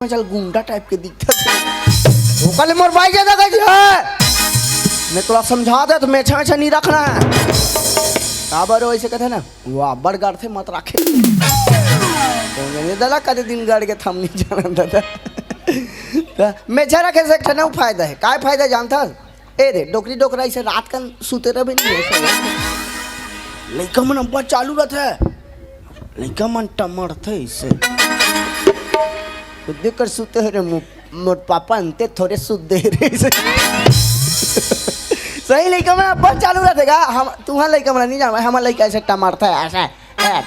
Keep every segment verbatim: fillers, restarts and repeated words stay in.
में चल गुंडा टाइप के दिखत हे। ओकर ले मोर बाई जादा गई हे। मैं तोला समझा दे तो मेछा मेछा नहीं रखना हे। काबर हो ऐसे कहते ना, वो अब्बड़ गड़थे मत रखे। तो मैंने दादा कदे दिन गड़ के थम नहीं जाना दादा। त मेछा रखे से एक ठन अउ फायदा हे। काय फायदा जानथस? ए रे, डोकरी डोकरा इसे रात कन सुते रहे नहीं है। लइका मन अब्बड़ चालू रहत हे। लइका मन टमड़थे इसे। तो देख कर सुते हे रे मु-, मोर पापा अंते थोड़े सुत दे रे इसे। सही लइका मन अब्बड़ चालू रहत हे गा। हम, तुहां लइका मन नहीं जान, हमर लइका ऐसे टमड़थे ऐसे। ए,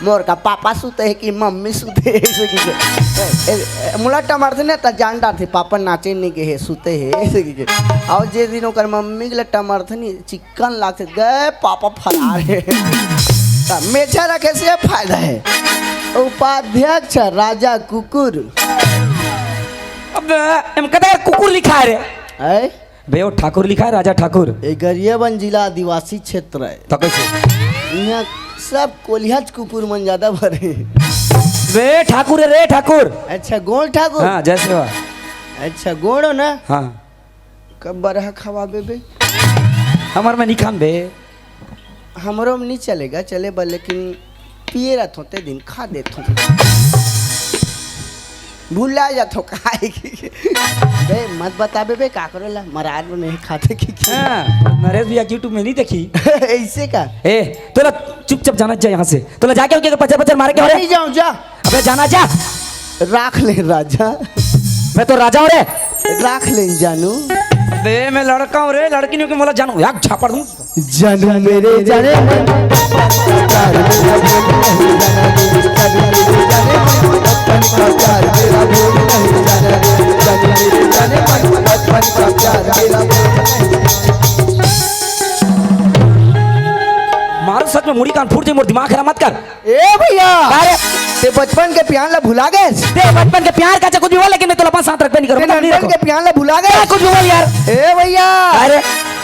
मोर का पापा सुते हे कि मम्मी सुते हे, ऐसे कहिके। ए, ए, ए, मोला टमड़थे ना, त जान डारथे, पापा नाचे नहीं गए हे, सुते हे, ऐसे कहिके। अउ जे दिन ओकर मम्मी के ले टमड़थे नी, चिक्कन लागथे, गए पापा फरार हे। त मेछा रखे से फायदा हे। उपाध्यक्ष राजा कुकुर। अबे, एम कते कुकुर लिखा हे रे? हैं? बे, वो ठाकुर लिखा हे, राजा ठाकुर। ए गरियाबंद जिला आदिवासी क्षेत्र हे। तो कैसे? इहां सब कोलिहाच कुकुर मन जादा भरे। बे, ठाकुर हे रे, ठाकुर। अच्छा, गोंड़ ठाकुर? हां, जय सेवा। अच्छा, गोंड़ हो ना? हां। कब बरहा खवाबे बे? हमर में नहीं खान बे। हमरो में नहीं चलेगा, चले बर, लेकिन पिए रहत हों, ते दिन खा देत हों। भुला जात हों, काहे कि बे, मत बताबे बे, काकरो ला, मरार में नहीं खाते कि, कि। हां, नरेश भैया YouTube में नहीं देखी। ऐसे का? ए, तोला चुपचाप जाना चाहिए यहां से। तोला जाके उनके पचर पचर मारे के हो रे? नहीं जाऊं, जा। अबे जाना जा। राख ले राजा। मैं तो राजा हूं रे। राख ले जानू। बे, मैं लड़का हूं रे, लड़की नहीं हूं कि मोला जानू। एक झापड़ दूं। जानू मेरे जाने मन, प्यार मेरा भूल नहीं जाना रे। जानू मेरे जाने मन, बचपन का प्यार मेरा भूल नहीं जाना रे। जानू मेरे जाने मन, बचपन का प्यार मेरा भूल नहीं। मारो सच में मुड़ी कान फूट जाए, मोर दिमाग खराब मत कर। ए भैया, अरे। ते बचपन के प्यार ला भुला गेस? ते बचपन के प्यार का चाहे कुछ भी हो, लेकिन मैं तोला अपन साथ रखबे नहीं करूं। ते मतलब नहीं ननपन रखो। के प्यार ला भुला गेस? चाहे कुछ भी हो यार। ए भैया। अरे।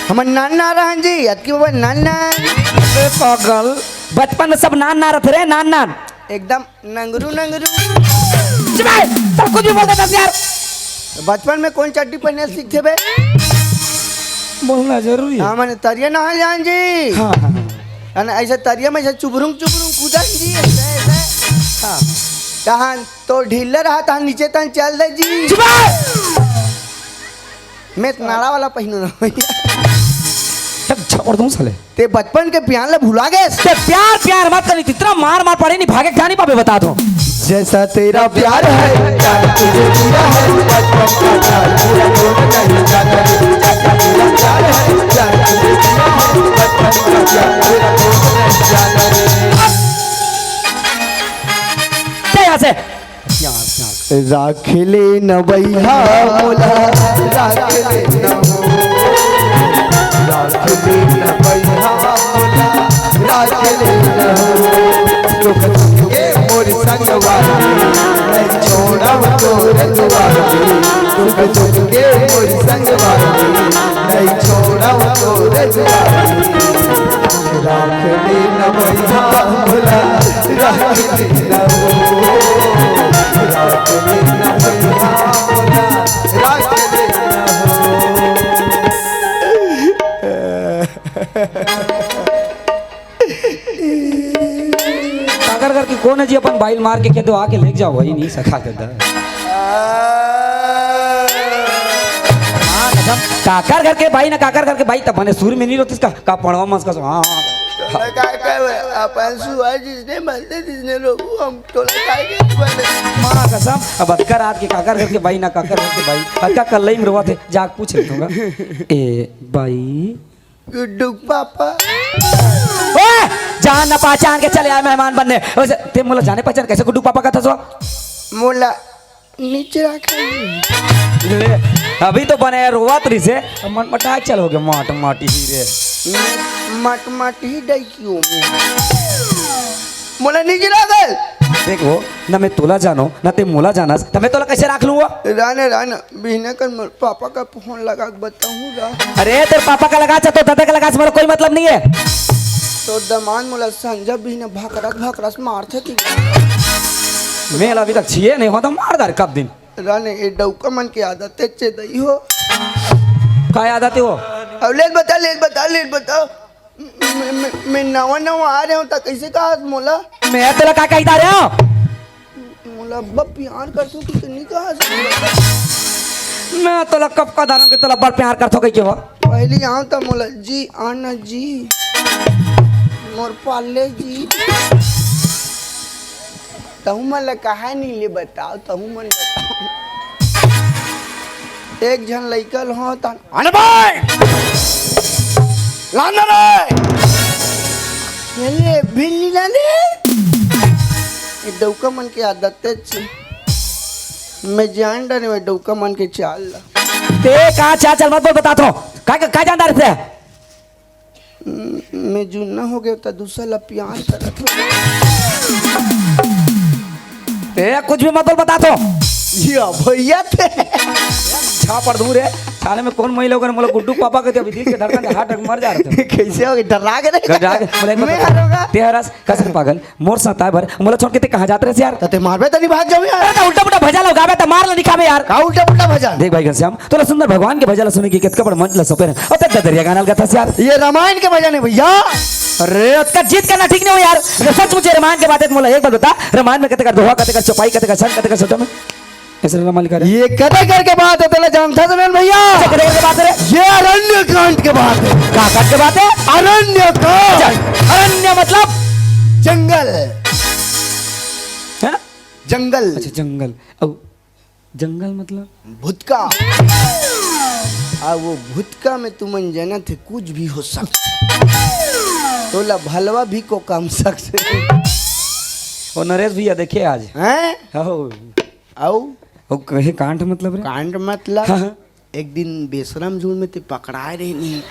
हमर नान ना रहन जी, अतकी बाबा नान ना। ए पागल। बचपन में सब नान ना रहते रे, नान नान। एकदम नंगरू नंगरू। चुप रह, तब कुछ भी बोल देता यार। बचपन में कौन चड्डी पहने सीखते बे? बोलना जरूरी है। हां, माने तरिया नहा जान जी। हां, हां, हां। अने ऐसे तरिया में ऐसे चुबरुंग चुबरुंग कूदन जी, ऐसे, ऐसे। हां। तहन तो ढीला रहा, तहन नीचे तहन चल दे जी। चुप रह। मैं तो नाड़ा वाला पहिनू ना भैया। तब झापड़ दूं साले। ते बचपन के प्यार ला भुला गेस? ते प्यार, प्यार मत करी, इतना मार मार पड़े नहीं, भागे जा नहीं पाबे, बता दो। जैसा तेरा प्यार है, प्यार तुझे दिया है, बचपन का प्यार पूरा होना नहीं जाता रे। जैसा तेरा प्यार है, प्यार तुझे दिया है, बचपन का प्यार पूरा होना नहीं जाता रे। चल यहाँ से। प्यार, प्यार। राख ले न बइहा मोला, राख ले न हो। राख ले न बइहा मोला, राख ले न हो। दुख सुख के मोर संगवारी, नहीं छोड़ब तोर दुआरी। दुख सुख के मोर संगवारी, नहीं छोड़ब तोर दुआरी। राख ले न बइहा मोला, राख ले न हो। राख ले न बइहा मोला, राख ले न हो। काकर करके कोन हे जी अपन बाइल मार के खेतो आके लेके जाओ, वही नहीं सखा के दर। हाँ, कसम। काकर करके बाई ना, काकर करके बाई तब बने सुर में नहीं रोतिस का, का पड़वा मस का सो, हाँ, हाँ। तोला काय कर, अपन सुआ जिसने मलते जिसने लोगू, हम तोला काय के बने। माँ कसम, अब अतका रात के काकर करके बाई ना, काकर करके बाई, अतका कल्लई में रोवत हे, जाके पूछ लेथों गा। ए बाई, गुड्डू के पापा। ओए, जान न पहचान के चले आए मेहमान बनने। वैसे ते मोला जाने पहचान कैसे गुड्डू के पापा कहथस? मोला निचरा खाई। ले, अभी तो बने रोवत रहिसे, मटमटा चल हो गया, मटमट ही रे। मटमट ही डई क्यों? मोला निचरा गल। देखो, ना मैं तोला जानो, ना ते मोला जानस, त मैं तोला कैसे राख लूंगा? राना, राना, बिहने कन मोर पापा का फोन लगा के बताहूँ गा। अरे, तेरे पापा का लगा, चाहे तो दादा का लगा, से मोला कोई मतलब नहीं है। तो दमान मोला संझा बिहने भकरस भकरस मारथे कि। मैं अभी तक छिए नहीं हुआ तो मार डार कब दिन। राने, ये डौका मन के आदत हे चेदई हो। का आदत हे वो? अब ले बता, ले बता, ले बता। मैं, मैं, मैं नवा नवा आ रहे हूँ, त कैसे कहा मोला? मैं तोला का कहता रहे हो? मोला अब्बा प्यार करथो कि नहीं कहा? मैं तोला कब का दारम के तोला बड़ प्यार करथो कह के हो? पहली आऊँ त मोला जी आना जी, मोर पाले जी। तहु मन ला कहा नहीं ले बताओ, तहु मन बताओ। एक झन लइका ल हो तन, "अरे भाई! लाना रे!" ये ले, बिल्ली ला ले। ये डौका मन के आदत हे। मैं जान डारे वो डौका मन के चाल ला। ते का चाल चाल मत बोल, बता तो। का, का, का जान डारे थे? मैं जुन्ना हो गया त दूसरा ला प्यार करत हो। ए, कुछ भी मत बोल, बता तो। या भैया थे। झापड़ दूर है। साले में कौन महिला होकर मोला गुड्डू पापा कहते, अभी दिल के धड़कन से हार्ट अटैक मर जा रहे थे। कैसे हो गए? डरा के नहीं? डरा के। बोले, मैं हारूंगा। ते हरस, कसर पागल। मोर साथ आए बर, मोला छोड़ के ते कहाँ जात रहे यार? त ते मारबे त नहीं भाग जाओ यार। अरे त उल्टा पुल्टा भजन लगाबे त मार ल दिखाबे यार। का उल्टा पुल्टा भजन? देख भाई घनश्याम, तोला सुंदर भगवान के भजन ला सुने के कतका बड़ मंच ला सौंपे रहे। अउ ते ददरिया गाना ल गाथस यार। ये रामायण के भजन हे भैया। अरे अतका जिद करना ठीक नहीं हो यार। अगर सचमुच ये रामायण के बात हे त मोला एक बात बता, रामायण में कतेक दोहा, कतेक चौपाई, कतेक छंद, कतेक छोटा में ऐसे रामायण लिखा रहे। ये कतेक कर के बात हे, तेला जानता तो नहीं भैया? अच्छा, कतेक कर के बात हे रे? ये अरण्य कांड के बात हे। का कांड के बात हे? अरण्य कांड। अच्छा, अरण्य मतलब? जंगल। हैं? जंगल। अच्छा, जंगल। अब जंगल मतलब? भुतका। आ वो भुतका में तुमन जनत हे, कुछ भी हो सकथे। तोला भलवा भी को काम सकथे। ओ नरेश भैया देखे आज। हैं? हो। अउ? ओ कहे कांड मतलब रे? कांड मतलब? हाँ, हाँ। एक दिन बेशरम झूठ में ते पकड़ाए रहे नहीं।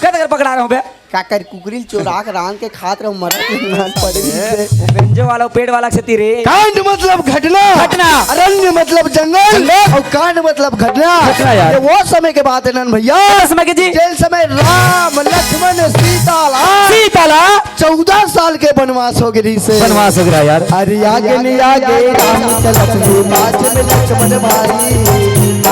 कत कर पकड़ा रहे हो बे? काकर कुकरी ल चोरा के रांध के खात रहो, मरत नहीं, मार पड़े ए, से। वो बेंजो वाला, वो पेड़ वाला से तीरे। कांड मतलब घटना। घटना। अरण्य मतलब जंगल। जंगल। अउ कांड मतलब घटना। घटना यार। ये वो समय के बात हे नन भैया। किस समय के जी? जेन समय राम, लक्ष्मण, सीता ला। सीता ला। चौदह साल के बनवास हो गे रहिसे। बनवास हो गे रहा यार। अरे आगे नहीं आगे राम चलत हे, पाछे में लक्ष्मण भाई।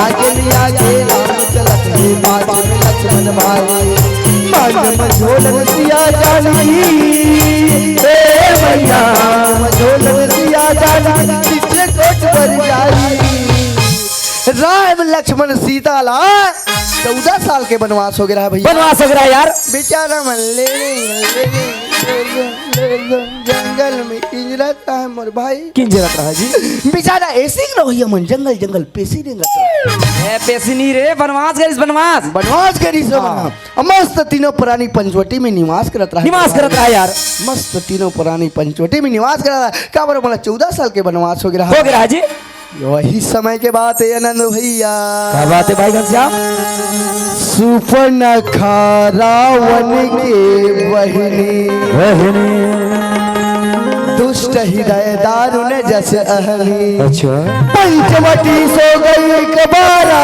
आगे नहीं आगे राम चलत हे, पाछे में लक्ष्मण भाई। मांग मझोलन सिया जान की, ए भैया। मांग मझोलन सिया जान की, चित्रकूट पर जाई। राम लक्ष्मण सीता ला चौदह साल के बनवास हो गे रहा भैया। बनवास हो गे रहा यार। बेचारा मन ले, ले, ले, ले, ले, ले, जंगल में किंजरत रहा मोर भाई। किंजरत रहा जी। बेचारा ऐसे ही रहो ये मन, जंगल, जंगल, पेसी रेंगत रहा। ए, पेसी नहीं रे, बनवास गे रहिस, बनवास। बनवास गे रहिस, हाँ। बनवास। अब मस्त तीनों प्राणी पंचवटी में निवास करत रहा। निवास करत रहा यार। मस्त तीनों प्राणी पंचवटी में निवास करत रहा। काबर मोला चौदह साल के बनवास हो गे रहा। हो गे रहा जी। वही समय के बात हे आनंद भैया। का बात हे भाई घनश्याम? सुपनखा रावण के बहिनी। बहिनी। दुष्ट हृदय दारुण जस अहनी। अच्छा। पंचवटी सो गई कबारा।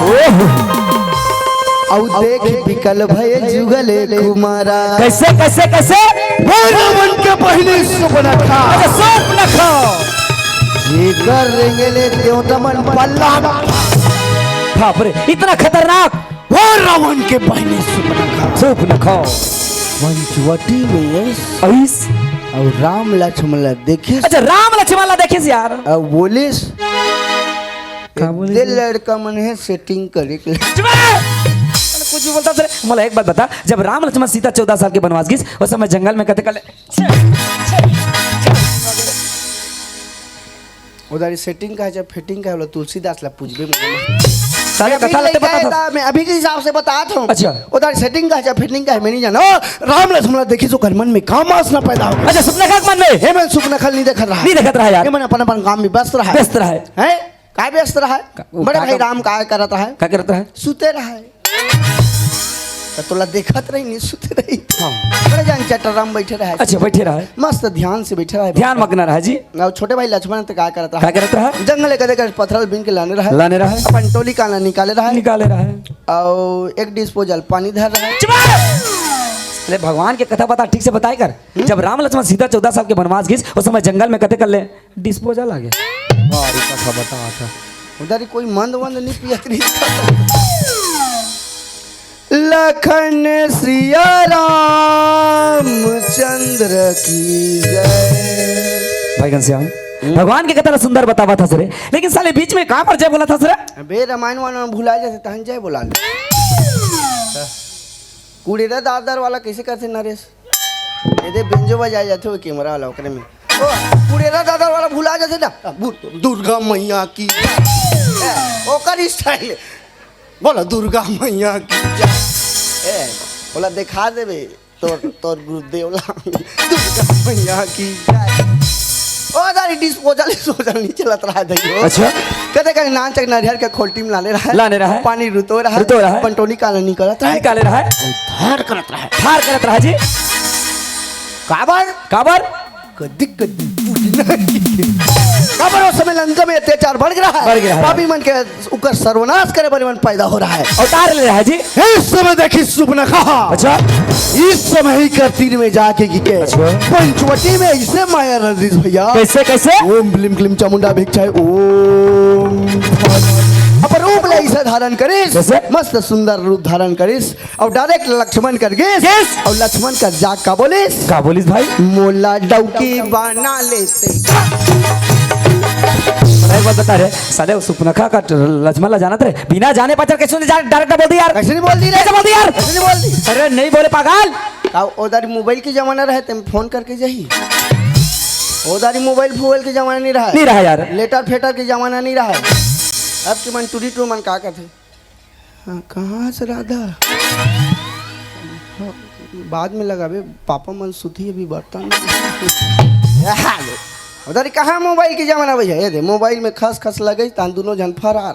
ओह। अउ देख बिकल भय जुगल कुमारा। कैसे, कैसे, कैसे? वो रावण के बहिनी सुपनखा। अच्छा, सुपनखा। जेकर रेंगेले देवता मन पल्ला। बाप रे, इतना खतरनाक। वो रावण के बहिनी सुपनखा। सुपनखा। पंचवटी में अइस। अउ राम लक्ष्मण ला देखे। अच्छा, राम लक्ष्मण ला देखे यार। अउ बोलिस, का बोले दे रे? लड़का मन हे सेटिंग करे के। चुप रह! कुछ भी बोलता तेरे। मोला एक बात बता, जब राम लक्ष्मण सीता चौदह साल के बनवास गिस, उस समय जंगल में कते कले। उधारी सेटिंग का हे, जब फिटिंग का हे, बोला तुलसीदास ला पूछबे मोला। साले अभी कथा नहीं लगते पता था। था, मैं अभी के हिसाब से बता था। अच्छा। उधारी सेटिंग का हे, जब फिटिंग का हे, मैं नहीं जाना। ओ, राम लक्ष्मण देखी तो घर मन में काम वासना पैदा हो गया। अच्छा, सुपनखा के मन में? हे मन सुपनखा नहीं देखत रहा। नहीं देखत रहा यार। हे मन अपन अपन काम में व्यस्त रहा। व्यस्त रहा। हैं? काय व्यस्त रहा? का-, वो बड़े का भाई का-, राम काय करत रहा? का करत रहा? सुते रहा। त तोला देखत रही, नहीं सुते रही। हाँ। बड़े जान चटराम बैठे रहा। अच्छा, बैठे रहा। मस्त ध्यान से बैठे रहा। ध्यान मग्न रहा जी। अउ छोटे भाई लक्ष्मण त का करत रहा? का करत रहा? जंगल के देकर पत्थर बीन के लाने रहा। लाने रहा। अपन टोली का ना निकाले रहा। निकाले रहा। अउ एक डिस्पोजल पानी धर रहा। चुप! अरे भगवान के कथा बता, ठीक से बताए कर। जब राम लक्ष्मण सीता चौदह साल के बनवास गिस, उस समय जंगल में कते कर ले डिस्पोजल आ गए। अरे कथा बता था। उधर ही कोई मंद वंद नहीं पियत रही। लखन सिया रामचंद्र की जय। भाई घनश्याम, भगवान के कथा सुंदर बतावा था सरे, लेकिन साले बीच में कहाँ पर जय बोला था सरे? अबे रामायण वाला भुला जाते तहन जय बोला ले। कुड़ेरा दादर वाला कैसे करते नरेश? ये दे बेंजो बजाए जाते हो कैमरा वाला ओकरे में। ओ, कुड़ेरा दादर वाला भुला जाते ना। अब बोल तो दुर्गा मैया की। ए, ओकर स्टाइल। बोला दुर्गा मैया की। ए, बोला दिखा देबे तोर, तोर गुरुदेव ला। दुर्गा मैया की जय। ओ दारी डिस्पोजल, डिस्पोजल नहीं चलत रहा है दइयो। अच्छा। कदे कदे नान चक नरियर के खोलटी में लाने रहा है। लाने रहा है। पानी रुतो रहा है। रुतो रहा है। पंटोली काला नहीं करत रहा है। निकाले रहा है। धार करत रहा है। धार करत रहा जी। काबर? काबर? कदी कदी पूजना। काबर उस समय लंका में अत्याचार बढ़ गया है। बढ़ गया है। पापी मन के उकर सर्वनाश करे बर मन पैदा हो रहा है। अवतार ले रहा है जी। इस समय देखी सुपनखा। अच्छा। इस समय ही कर तीर में जाके की के। अच्छा। पंचवटी में ऐसे माया रंजित भैया। कैसे, कैसे? ओम ब्लीम क्लीम चामुंडा भिक्षाय ओम। अब रूप ले ऐसे धारण करिस। कैसे? मस्त सुंदर रूप धारण करिस। और डायरेक्ट लक्ष्मण कर गिस। गिस। और लक्ष्मण कर जाग का बोलिस। का बोलिस भाई? मोला डौकी बना लेते। एक बात बता रे, साले वो सुपनखा का लक्ष्मण ला जानत रहे, बिना जाने पहचान कैसे नहीं जान, डायरेक्ट बोल दी यार। कैसे नहीं बोल दी रे? कैसे बोल दी यार? कैसे नहीं बोल दी? अरे नहीं बोले पागल। का उधर मोबाइल के जमाना रहे, तुम फोन करके जाही। उधर मोबाइल फोबाइल के जमाना नहीं रहा। नहीं रहा यार। लेटर फेटर के जमाना नहीं रहा। अब के मन टूरी टू मन का करते? हाँ, कहाँ से राधा? हाँ, बाद में लगाबे, पापा मन सुती अभी बर्तन। उधर कहाँ मोबाइल के जमाना भैया? ये दे, मोबाइल में खस खस लगे, तान दोनों जन फरार।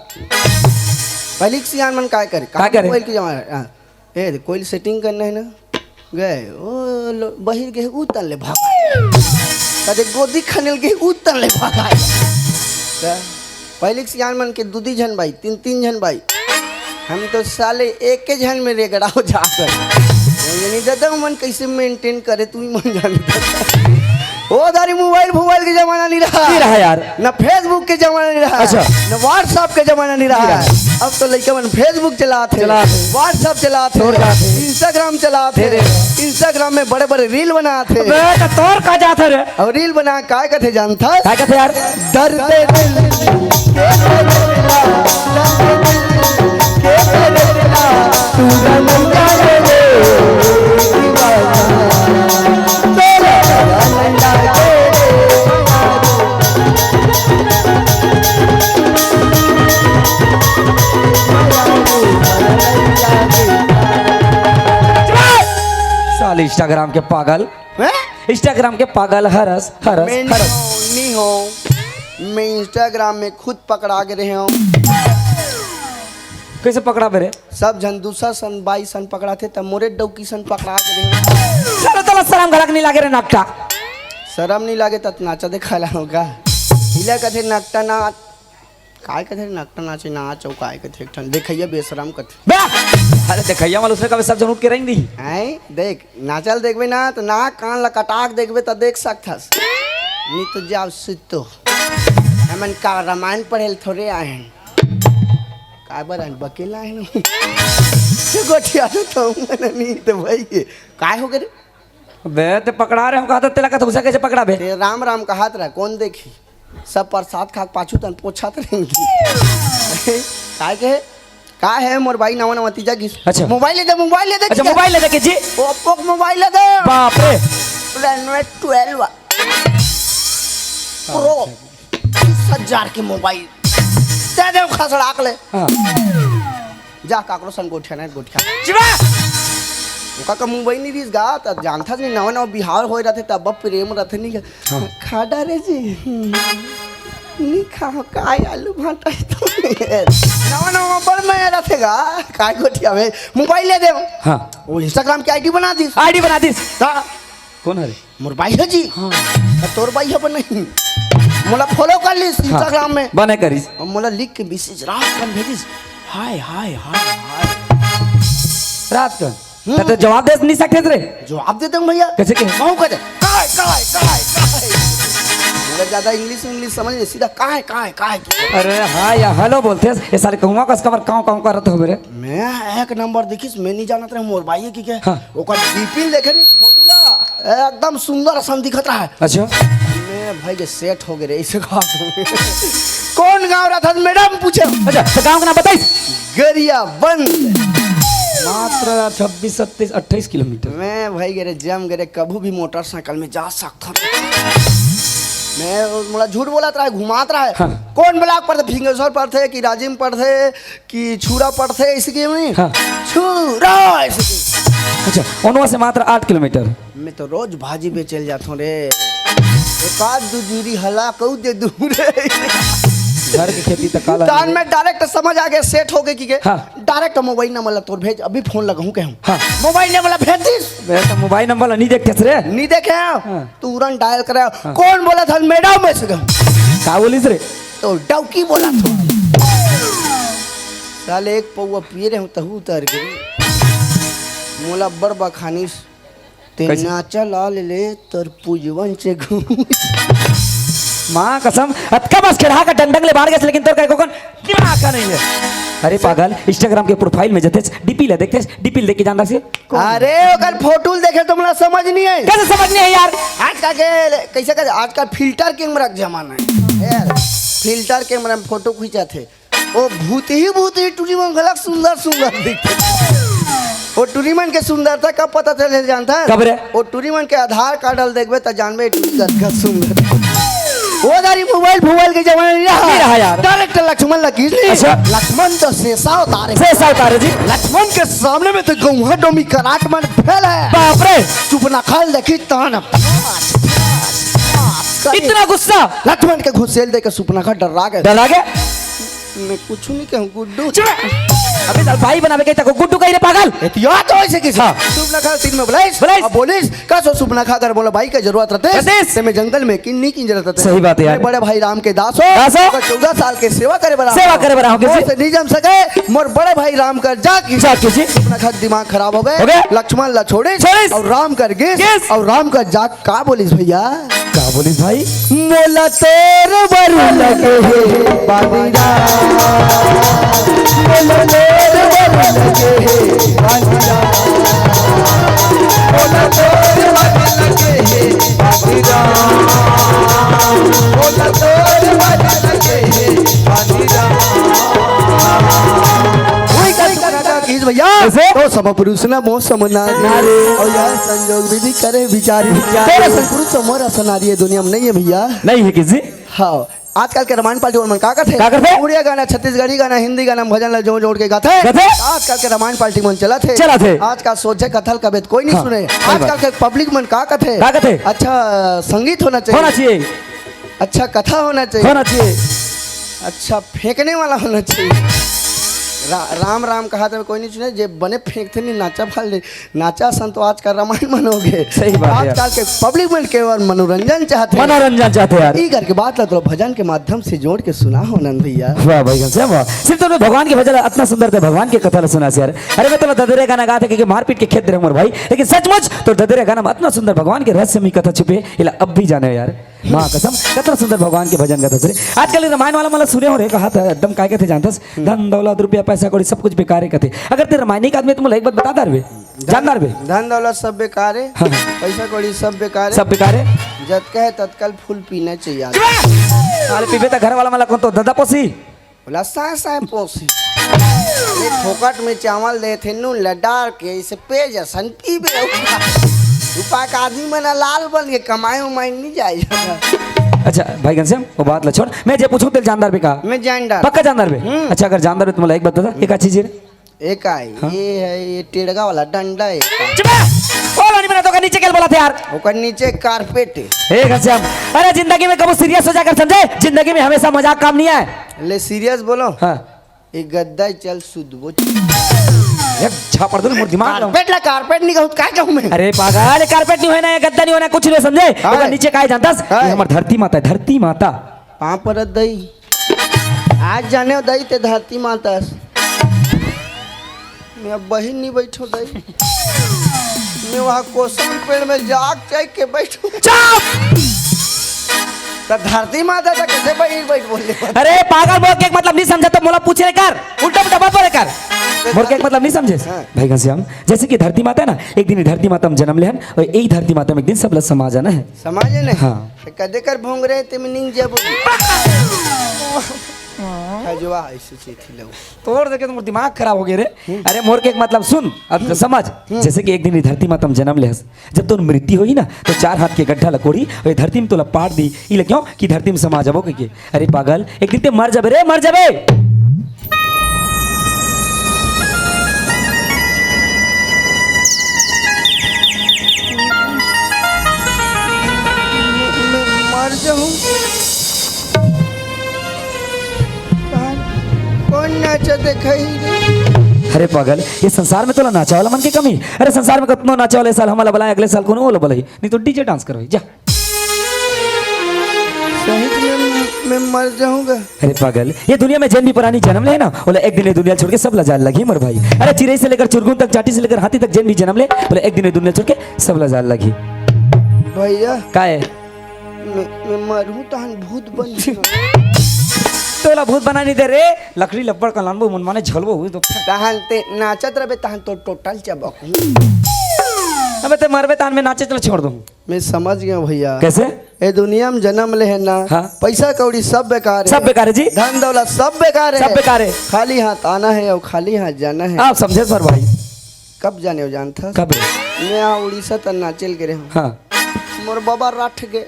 पहले के सियान मन काय करे? का करे? मोबाइल के जमाना। हाँ। ए दे, कोई सेटिंग करना है ना? गए, ओ लो, बहिर गए, उ तन ले भाग। कदे गोदी खनेल गए, उ तन ले भाग। का? पहले के सियान मन के दू दी झन भाई, तीन तीन झन भाई। हम तो साले एक के झन में रेगड़ा हो जाकर। यानी दादा मन कैसे मेंटेन करे, तू ही मन जाने। ओ दारी मोबाइल फोबाइल के जमाना नहीं रहा। नहीं रहा यार। ना Facebook के जमाना नहीं रहा। अच्छा। ना WhatsApp के जमाना नहीं रहा। नहीं रहा। अब तो लइका मन Facebook चलात हे, चलात हे। WhatsApp चलात हे, चलात हे। Instagram चलात हे। हे रे। Instagram में बड़े-बड़े रील बनात हे। अबे, तो तोर का जात हे रे? और रील बना काय कथे जानथस? काय कथे यार? दर्द दिल के दर्द दिल के दर्द दिल तू रंग जाने दे दीवाना। साले Instagram के पागल। हैं? Instagram के पागल, हरस, हरस, मैं हरस। नहीं हूँ, नहीं हूँ। मैं Instagram में खुद पकड़ा के रहे हूँ। कैसे पकड़ा बे रे? सब झन दूसर सन, बाई सन पकड़ाथे, त मोरे डौकी सन पकड़ा के रहे। साला तोला शरम घलक नहीं लागे रे नकटा। शरम नहीं लागे त नाचा देखा ला होगा। इला कथे नकटा नाच, काय कथे नकटा नाचे नाच, अउ काय कथे एक ठन देखइया बेशरम कथे। बे! अरे देखइया वाला उसने कभी सब झन उठ के रेंग दी। हैं? देख, नाचल देखबे ना, त नाक कान ला कटाक देखबे, त देख सकथस। नहीं तो जाओ सुतो। हमन का रामायण पढ़े ल थोड़े आए हन। काबर आइन बकेला आइन? गोठिया तो तुम नहीं तो भाई, काय हो गे रे? बे, ते पकड़ा रहे हो, कहा था, तेला का तुमसे कैसे पकड़ा बे? ते राम राम कहात रहा, कौन देखी? सब प्रसाद खा के पाछू तन पोछात रहेंगी। काय के? का है मोर भाई नवा नवा तीजा गिस? अच्छा। मोबाइल ले दे, मोबाइल ले दे अच्छा, क्या? मोबाइल ले दे के जी? Oppo के मोबाइल ले दे। बाप रे। Reno twelve Pro। तीस हजार के मोबाइल। दे दे खसड़ाक ले। हाँ। जा काकरो संग गोठिया ना गोठिया। शिवा! ओका का मोबाइल नहीं रिस गा, त जानथा नहीं, नवा नवा बिहाव होए रहथे, तब प्रेम रहथे नहीं। हाँ। खा डारे जी। नहीं खा, काय आलू भाटा है तो। नवा नवा पर मैं रहथे गा, काय गोठिया में मोबाइल ले दे। हाँ। वो Instagram की ID बना दी। ID बना दी। हाँ। कौन है रे? मोर बाई है जी। हाँ। त तोर बाई है पर नहीं। मोला follow कर लिस हाँ। Instagram में। बने करिस। और मोला लिख के message रात कन भेजिस। हाय, हाय, हाय, हाय। रात कन? हम्म। त तो जवाब दे नहीं सकते रे। जवाब दे दे भैया। कैसे के? कहूँ का दे? काय, काय, काय, काय। मगर ज्यादा इंग्लिश, इंग्लिश समझ नहीं, सीधा काय, काय, काय। अरे हाँ या, हेलो बोलते हैं। ये साले कहूँगा कस कमर काँव काँव करत हो मेरे। मैं एक नंबर देखिस, मैं नहीं जानत रहे मोर भाई की के। हाँ। ओकर डीपी देखे नहीं, फोटो ला एकदम सुंदर असन दिखत रहा है। अच्छा। मैं भाई के सेट हो गए रे, इसे कहा। कौन गाँव रहा था मैडम पूछे? अच्छा, तो गाँव का नाम बताइस? गरियाबंद। मात्र छब्बीस, सत्ताईस, अट्ठाईस किलोमीटर। मैं भाई गरे जम गरे, कभू भी मोटरसाइकिल में जा सकता हूँ। मैं मोला झूठ बोलत रहा है, घुमात रहा है। हाँ। कौन ब्लॉक पड़थे? फिंगेश्वर पड़थे कि राजिम पड़थे कि छुरा पड़थे, ऐसे की नहीं? हाँ। छुरा ऐसे की। अच्छा, ओनवा से मात्र आठ किलोमीटर। मैं तो रोज भाजी बेचल जाथों रे। एक आध दू जूरी हला कहूँ दे दूँ रे। घर की खेती त काला तान नहीं। मैं डायरेक्ट समझ आ गया, सेट हो गए कि के। हाँ। डायरेक्ट मोबाइल नंबर ला तोर भेज, अभी फोन लगाऊँ कहूँ। हाँ। मोबाइल नंबर ला भेज दिस। मैं तो मोबाइल नंबर ला नहीं देखते रे। नहीं देखे हैं? हाँ। तुरंत डायल करे। हाँ। कौन बोला था मैडम में से कहूँ? का बोलिस रे? तो डौकी बोला था। साले एक पौवा पिए रहे हूँ तहू उतर गए। मोला बड़ बखानिस। ते कैसे? नाचा लाल ले तोर पूजवन से घूम। माँ कसम, अतका बस खेड़ा का डंडंग ले बाहर गए, लेकिन तोर कहीं कोकन दिमाग का नहीं है। अरे पागल, Instagram के प्रोफाइल में जतेस डीपी ले देखतेस, डीपी ले देख के जानता से। अरे ओकर फोटो देखे तो मोला समझ नहीं है। कैसे समझ नहीं है यार? आजकल के कैसे कर, आजकल फिल्टर कैमरा के जमाना है यार। फिल्टर कैमरा में फोटो खींचा थे। ओ भूत ही भूत ही टूरी मन घलक सुंदर सुंदर दिखथे। ओ टूरी मन के सुंदरता कब पता चले जानता है? कब रे? ओ टूरी मन के आधार कार्ड ल देखबे त जानबे ए टूरी कतका सुंदर। ओ दारी मोबाइल फोबाइल के जमाना नहीं रहा। नहीं रहा यार। डायरेक्ट लक्ष्मण ला खींच ली। अच्छा। लक्ष्मण तो शेषा उतारे। शेषा उतारे जी। लक्ष्मण के सामने में तो गौहा डोमी कराट मन फेल है। बाप रे। सुपनखा ल देखी तान। इतना गुस्सा। लक्ष्मण के घुसेल दे के सुपनखा डर्रा गए। डर्रा गए? मैं कुछ नहीं कहूँ, गुड्डू। चुप! अबे साल भाई बनावे के तको गुड्डू कही रे पागल। एतिया तो ऐसे किसी। हाँ। सुपनखा तीन में बुलाइस। बुलाइस। अब बोलिस, का सो सुपनखा अगर बोला भाई के जरूरत रहते, रहते। ते में जंगल में किन्नी की जरूरत रहते। सही बात है यार। मैं बड़े भाई राम के दास हो। दास हो। ओकर चौदह साल के सेवा करे बरा सेवा करे बरा हो किसी। से नहीं जम सके, मोर बड़े भाई राम कर जा की। जा किसी। सुपनखा दिमाग खराब हो गए। हो गए। लक्ष्मण ला छोड़े। छोड़े। और राम कर गेस। गेस। और राम कर जा का बोलिस भैया? का बोलिस भाई? मोला तोर बर लगे हे बानी राम। मोला तोर बर लगे हे बानी राम। मोला तोर बर लगे हे बानी राम। मोला तोर बर लगे हे बानी राम। वही का सुपनखा किस भैया? कैसे? तो सम पुरुष ना मोह सम नारी। नारी। और यह संजोग विधि करे विचारी। विचारी। तेरे सन पुरुष मोर असन नारी ये दुनिया में नहीं है भैया। नहीं है किसी। हाँ, आजकल के रामायण पार्टी मन का करथे? का करथे? उड़िया गाना, छत्तीसगढ़ी गाना, हिंदी गाना, भजन ला जोड़ जोड़ के गाथे। गाथे? आजकल के रामायण पार्टी मन चलत हे। चलत हे। आजकल सोझे कथा ल कबे त कोई नहीं हाँ, सुने। सही बात। आजकल के पब्लिक मन का कथे? का कथे? अच्छा संगीत होना चाहिए। होना चाहिए। अच्छा कथा होना चाहिए। होना चाहिए। अच्छा फेंकने वाला होना चाहिए। रा-, राम राम कहा तो कोई नहीं सुने, जे बने फेंकथे नहीं नाचा फाल ले। नाचा सन तो आजकल रामायण मन हो गए। सही बात है यार। आजकल के पब्लिक मन केवल मनोरंजन चाहते हैं। मनोरंजन चाहते हैं यार। ई करके बात ला तो भजन के माध्यम से जोड़ के सुना हो नंद भैया। वाह भाई घनश्याम वाह। सिर्फ तो भगवान के भजन ला अतना सुंदर थे, भगवान के कथा ला सुनास यार। अरे मैं तो ददरे गाना गाथे क्योंकि मारपीट के खेत रहे मोर भाई, लेकिन सचमुच तो ददरे गाना में अतना सुंदर भगवान के रहस्यमय कथा छुपे, इला अब भी जाने हो यार। माँ कसम, कतना सुंदर भगवान के भजन गाथस रे। आजकल रामायण वाला मन ला सुने हो रे, कहा था एकदम काय कहते जानथस, धन दौलत रुपया पैसा कौड़ी सब कुछ बेकार है कहते। अगर ते रामायणिक आदमी तो मोला एक बात बता दारबे, जान दारबे। धन दौलत सब बेकार है, हाँ। पैसा कौड़ी सब बेकार है। सब बेकार है। जतका है ततका ल फूल पीना चाहिए। अरे पीबे त घर वाला मन ला कौन तो ददा पोसी। बोला साय साय पोसी। अरे फोकट में चावल देथे नून ला डार के इसे पेज असन पीबे। उपा का आदमी मन लाल बन के कमाए उमाए नहीं जाए। अच्छा भाई घनश्याम, वो बात ला छोड़। मैं जे पूछूं तेल जान दारबे का? मैं जान दार। पक्का जान दारबे? हम्म। अच्छा अगर जान दारबे तो मोला एक बात बता, एक अच्छी चीज है। एक आई, हाँ? ये है, ये टेड़गा वाला डंडा है। चुप है! ओ लोनी बना तो का नीचे क्या बोला था यार? ओकर नीचे कारपेट है। हे घनश्याम, अरे जिंदगी में कबू सीरियस हो जाकर समझे, जिंदगी में हमेशा मजाक काम नहीं आए। ले सीरियस बोलो। हाँ। एक गद्दा ही चल सुधबो। एक झापड़ दो ना, मोर दिमाग ना। कारपेट ला कारपेट नहीं कहूँ, काय कहूँ मैं? अरे पागल, ये कारपेट नहीं होना, ये गद्दा नहीं होना, कुछ नहीं समझे। हाँ। ओकर नीचे काय जानता? हाँ। ये हमार धरती माता है, धरती माता। पाँव परत दई। आज जाने हो दई ते धरती माता। मैं अब बहिन नहीं बैठो दई। मैं वहाँ कोसम पेड़ में जाग जाए के बैठूं। चुप! त धरती माता त कैसे बैठ बैठ बोले? अरे पागल, मोर के मतलब नहीं समझे त मोला पूछ ले कर, उल्टा पुल्टा बात बोले कर। मोर के मतलब नहीं समझे। हाँ। भाई घनश्याम, जैसे कि धरती माता ना, एक दिन ये धरती माता में जन्म लेहन और यही धरती माता में एक दिन सब ला समा जाना है। समाज है ना? हाँ। कदे कर भोंग रहे ते में नींद जाबो। खजवा ऐसे चीथी लो। तोर देखे तो मोर दिमाग खराब हो गए रे। अरे मोर के एक मतलब सुन, अब तो समझ। जैसे कि एक दिन ये धरती माता में जन्म लेहस, जब तोर मृत्यु होही ना, तो चार हाथ के गड्ढा ला कोड़ी और ये धरती में तोला पाट दी। ई ले क्यों कि धरती में समा जाबो के, के? अरे पागल, एक दिन ते मर जाबे रे, मर जाबे। मैं मर जाऊं। कौन नाचा देखाही रे? अरे पागल, ये संसार में तोला नाचा वाला मन के कमी? अरे संसार में कतनो नाचा वाला, साल हमला बुलाए, अगले साल कोनो ओला बुलाही, नहीं तो डीजे डांस करवाही, जा। सही में मैं मर जाऊंगा। अरे पागल, ये दुनिया में जेन भी प्राणी जन्म ले ना, ओला एक दिन ये दुनिया छोड़ के सब ला जाए लगही मोर भाई। अरे चिरई से लेकर चुरगुन तक, चाटी से लेकर हाथी तक जेन भी जन्म ले, ओला एक दिन ये दुनिया छोड़ के सब ला जाए लगही। भैया। का है? मैं, मैं मरहूं तहन भूत बन जाऊं। तोला भूत बना नहीं दे रे, लकड़ी लब्बड़ का लानबो मन माने झलबो हुई तो। तहन ते नाचत रहे तहन तो टोटल चबक। अबे ते मरबे तहन मैं नाचे चला छोड़ दूं। मैं समझ गया भैया। कैसे? ए दुनिया में जन्म ले है ना, हाँ। पैसा कौड़ी सब बेकार है। सब बेकार है जी। धन दौलत सब बेकार है। सब बेकार है। खाली हाथ आना है और खाली हाथ जाना है। आप समझे सर भाई? कब जाने हो जानता? कब रे? मैं यहाँ उड़ीसा तक नाचेल गे रहे हूँ। हाँ। मोर बाबा रठ गए।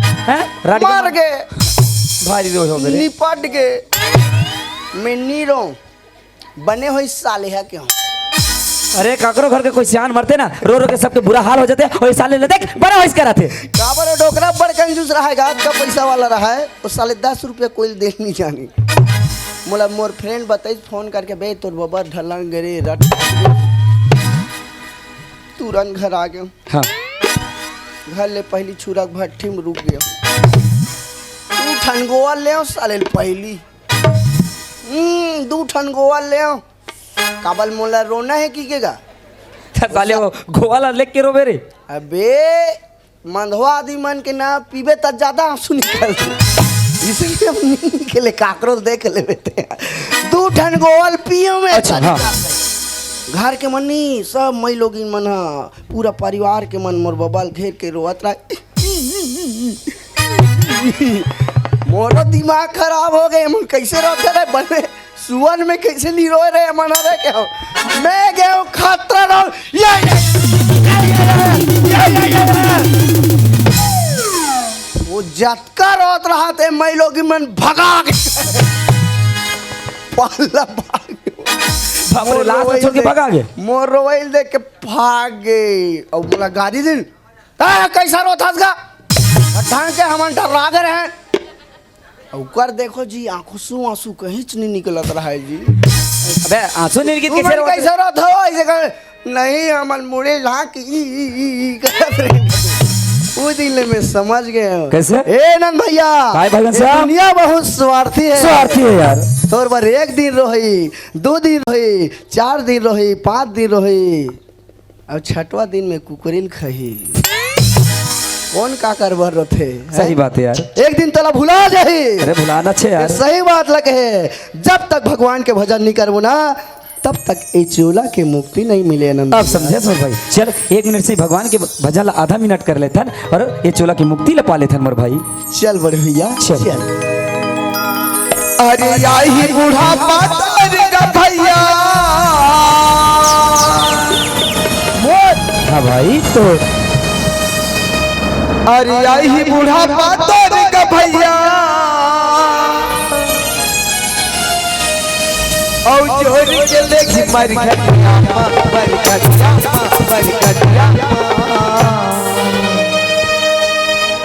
हैं? रट के मर गए। भारी रोज हो गए रे। निपट गए। मैं नी रो। बने होई साले है क्यों? अरे काकरो घर के कोई सियान मरते ना, रो रो के सबके बुरा हाल हो जाते। और ये साले ले देख, बड़ा होइस कराथे। काबर वो डोकरा बड़ कंजूस रहा है, गात का पैसा वाला रहा है, वो साले दस रुपया कोई दे नहीं जानी। मोला मोर फ्रेंड बताइस फोन करके, "बे तोर बबर ढलंग रे रट।" तुरंत घर आ गए। हाँ। घर ले पहली छुरा के भट्ठी में रुक गया। दू ठन गोवा ले आओ साले पहली। हम्म, दू ठन गोवा ले आओ। काबर मोला रोना है कि के गा? त साले वो गोवा ला लेके रोबे रे। अबे, मंदवा आदमी मन के ना पीबे त ज्यादा आंसू निकलथे। इसलिए हम नहीं निकले, काकरो देख लेबे ते। दू ठन गोवा ल पियो में अच्छा, हाँ। घर के मन नहीं, सब मई लोगिन मन ह, पूरा परिवार के मन मोर बबा ल घेर के रोवत रहे। मोरो दिमाग खराब हो गए, मन कैसे रोते रहे बने। सुअन में कैसे नहीं रोए रहे, मना रहे क्या हो? मैं गया हूँ खतरा रहो। ये, ये, ये, ये, ये, ये, ये, ये। वो जतका रोत रहा थे, मैं लोग मन भगा के पाला भाग। बाप रे, लाश में छोड़ के भाग आगे। मोर रोवैल देख के भाग गए। और बोला, "गाड़ी दिन, आ, कैसा रोत हस गा? ढंग के हमन डरा गए रहे।" ओकर देखो जी, आंखों से आंसू कहीं च नहीं निकलत रहा है जी। अबे, आंसू नहीं निकलत, तू कैसे मन रोत कैसे रोत हो? ऐसे कहे, "नहीं, हमन मुड़े झांक ई, ई, ई, ई करत रहे।" वो दिन ले मैं समझ गए हूँ। कैसे? ए नंद भैया, भाई, भाई, ये साहब। दुनिया बहुत स्वार्थी है। स्वार्थी है यार। तोर बर एक दिन रोही, दो दिन रोही, चार दिन रोही, पाँच दिन रोही। अब छठवा दिन में कुकरी ल खही। कौन काकर बर रोथे? सही बात है यार। एक दिन तोला भुला जाही। अरे भुलाना छे यार। सही बात ल कहे, जब तक भगवान के भजन नहीं करबो ना, तब तक ए चोला के मुक्ति नहीं मिले आनंद। अब समझे मोर भाई। चल, एक मिनट से भगवान के भजन ला आधा मिनट कर लेथन और ए चोला के मुक्ति ला पा लेथन मोर भाई। चल बड़े भैया, चल। चल। अरे आही बुढ़ापा तोर गा भैया। मोर। हाँ भाई, तो। अरे आही बुढ़ापा तोर गा भैया। औ जोर के लेगी मर घटिया मा, मर घटिया मा, मर घटिया मा।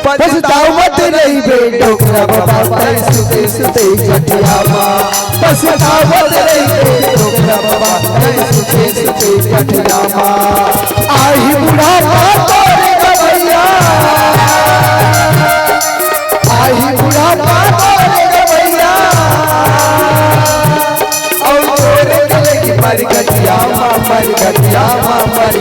पछतावत रहिबे डोकरा बाबा, तैं सुते सुते खटिया मा। पछतावत रहिबे डोकरा बाबा, तैं सुते सुते खटिया मा। आही बुढ़ापा तोर गा भैया, आही बुढ़ापा तोर गा भैया। औ तोर गले की मर गटिया मा, मर गटिया मा, मर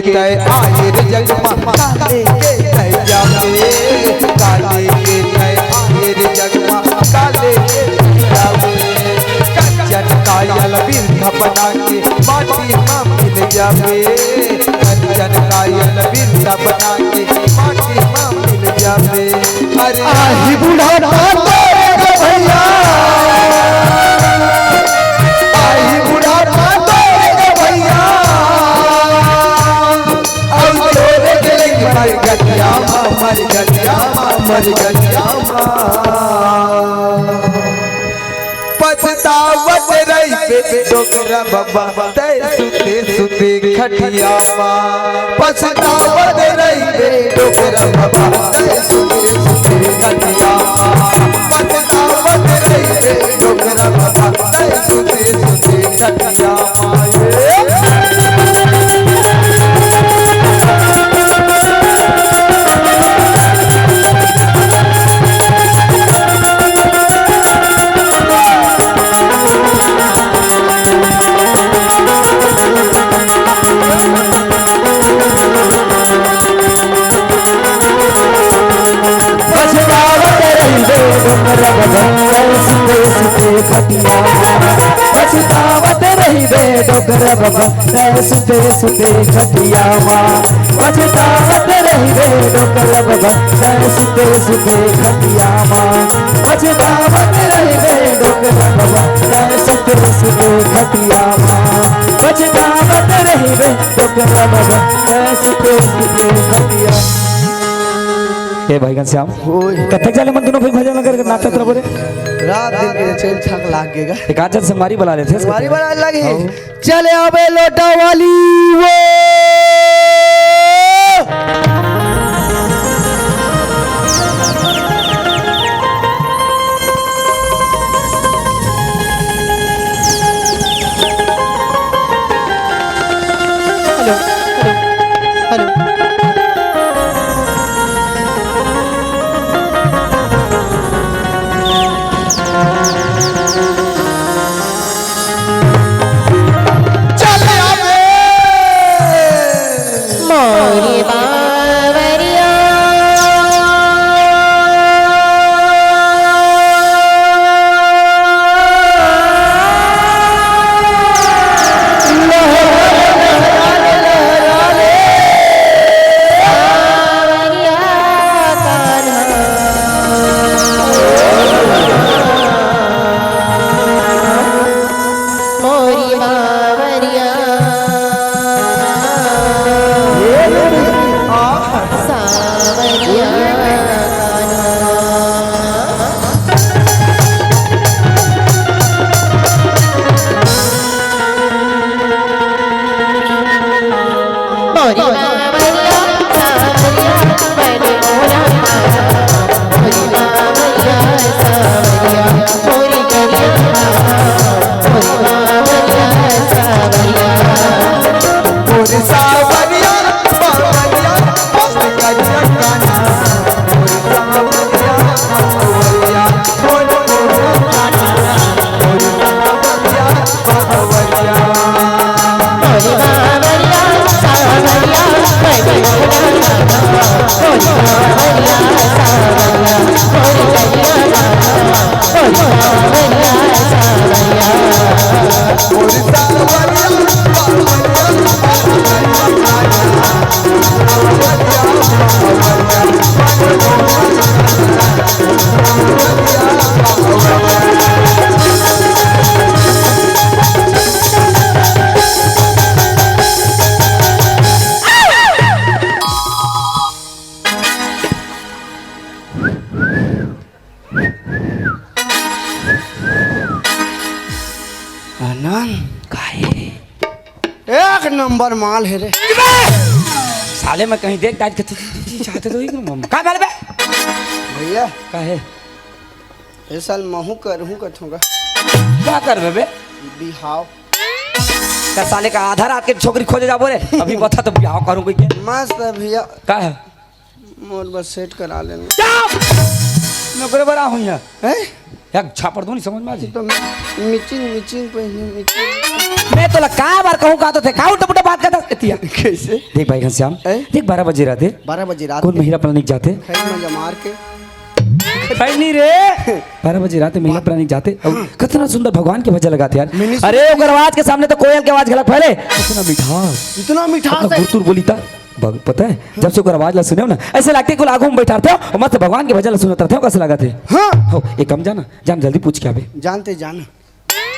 तय आए रे जग मा, काले के तय जाबे, काले के तय आए रे जग मा, काले के तय जाबे। कंचन कायल बिंद बना के माटी मा मिल जाबे, कंचन कायल बिंद बना के माटी मा मिल जाबे। अरे आही बुढ़ापा तोरे गे भैया, आही बुढ़ापा तोरे गे भैया, अउ तोरे गे मर गतिया मा, मर गतिया मा, मर गतिया मा। पछतावत रहिबे डोकरा बाबा, तय सुते सुते खटिया मा। पछतावत रहिबे डोकरा बाबा, तय सुते सुते खटिया मा। पछतावत रहिबे डोकरा बाबा, तय सुते सुते खटिया मा। ये पछतावत रहिबे डोकरा बाबा, तय सुते सुते खटिया मा। पछतावत रहिबे डोकरा बाबा, तय सुते सुते खटिया मा। पछतावत रहिबे डोकरा बाबा, तय सुते सुते खटिया मा। पछतावत रहिबे डोकरा बाबा, तय सुते सुते खटिया मा। पछतावत रहिबे डोकरा बाबा, तय सुते सुते खटिया। ए भाई घनश्याम, ओए। कतक जाले मन दोनों भाई भजन कर नाटक तरफ रे? रात दिन के चैन छक लाग गेगा। एक आध झन संगवारी बला लेथे। संगवारी बला लगी। हाँ। चले आबे लोटा वाली वो। Hello, hello, hello. चल आवे। मोरी बावरिया। मोरी बावरिया। सावरिया कान्हा। मोरी बावरिया सावरिया बने मोरा। आनंद। काहे? एक नंबर माल हे रे। साले मैं कहीं देख डाल के तू, तू, तू, तू चाहते तो एक नंबर। का माल बे? भैया। काहे? ए साल महू करहूँ कथूँगा। का करबे बे? बिहाव। का साले का आधा रात के छोकरी खोजे जाबो रे? अभी बता तो बिहाव करूँ कोई के। मस्त हे भैया। का हे? मोर बस सेट करा लेना। क्या? नौकरे बड़ा हुई है। हैं? एक झापड़ दो नहीं समझ में आ जी। तो मिचिंग, मिचिंग पहिने, मिचिंग। मैं तोला का बार कहूँ, का तो थे, का उल्टा पुल्टा बात करता एतिया। कैसे? देख भाई घनश्याम, हैं? देख बारह बजे रहते, बारह बजे रात कौन के महिला प्लानिक जाते? खैर मजा मार के। खैनी रे, बारह बजे रात में महिला प्लानिक जाते और कितना सुंदर भगवान के भजन लगाते यार। मिनी अरे ओकर आवाज के सामने तो कोयल के आवाज घलक फैले। कितना मिठास, इतना मिठास कितना है। गुरतुर बोली था। भग-, पता है, जब से ओकर आवाज ला सुने हो ना, ऐसे लगते कुल आगू में बैठाते हो और मस्त भगवान के भजन ला सुनत रहते हो, कैसे लगा थे? हाँ। हो, एक काम जाना, जान जल्दी पूछ के आवे। जानते जाना।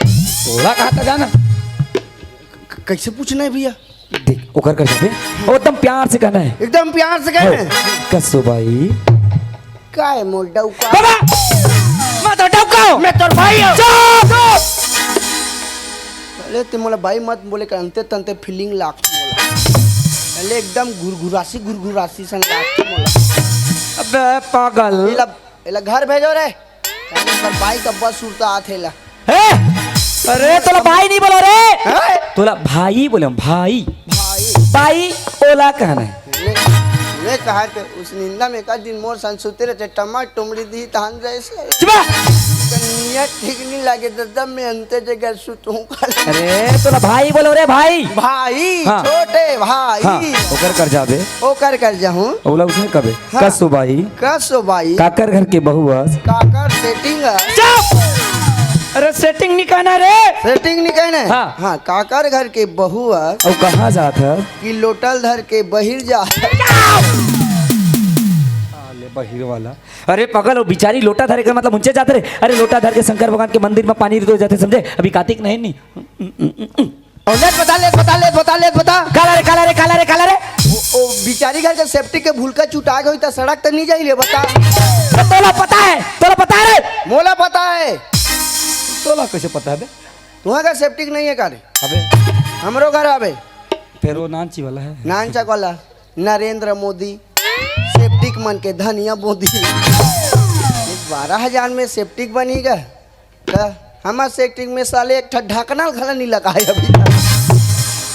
तोला कहा था जाना। क-, कैसे पूछना है भैया? देख, ओकर कर जाबे। ओ, एकदम प्यार से कहना है। एकदम प्यार से कहना है। हो, कसो बाई। का है मोर डौका? बाबा! मैं तो डौका हूँ। मैं तोर भाई हूँ। चुप! अरे, ते मोला बाई मत बोले कर, अंते तंते फीलिंग लागथे मोला। अरे, एकदम घुरघुरासी, घुरघुरासी सन लागथे मोला। अबे पागल। एला, एला घर भेजो रे। अरे, पर बाई का बस उड़ता आथे ला। ए! अरे, तोला भाई नहीं बोला रे। हैं? तोला भाई बोले, भाई। भाई। भाई, ओला कहना है। मैं, मैं कहा कि उस निंदा में का दिन मोर संग सुते रहते, टमा टुमड़ी दी तहन जैसे। चुप! तो नियत ठीक नहीं लगे, दद्दा में अंते जगह सुतूं का। अरे, तोला भाई बोलो रे, भाई। भाई, हाँ। छोटे भाई। हाँ, ओकर कर जाबे। ओकर कर जाहूं। ओला उसने कबे। हाँ। कसो बाई। कसो बाई। काकर घर के बहू अस। काकर सेटिंग अस। चुप! अरे सेटिंग नहीं कहना रे। सेटिंग नहीं कहना है? हाँ। हाँ, काकर घर के बहू अस। अउ कहाँ जात ह? कि लोटल धर के बहिर जात ह। साले बहिर वाला। अरे पगल, वो बिचारी लोटा धरे के मतलब उनचे जात रे। अरे लोटा धर के शंकर भगवान के मंदिर में पानी दे जाते, समझे? अभी कार्तिक नहीं नी। ओ, लेत बता, लेत बता, लेत बता, लेत बता। काला रे, काला रे, काला रे, काला रे। ओ, ओ, बिचारी घर के सेप्टिक के भूलका चुटा गई त सड़क त नहीं जाई ले बता। तो तोला पता है, तोला पता है रे? मोला पता है। तोला कैसे पता है बे? तुहां का सेप्टिक नहीं है का रे? अबे। हमरो घर आबे। फिर वो नानची वाला है। नानचा वाला। नरेंद्र मोदी। सेप्टिक मन के धनिया मोदी। बारह हजार में सेप्टिक बनी गा। त हमर सेटिंग में साले एक ठन ढकना घला नहीं लगा है अभी तक।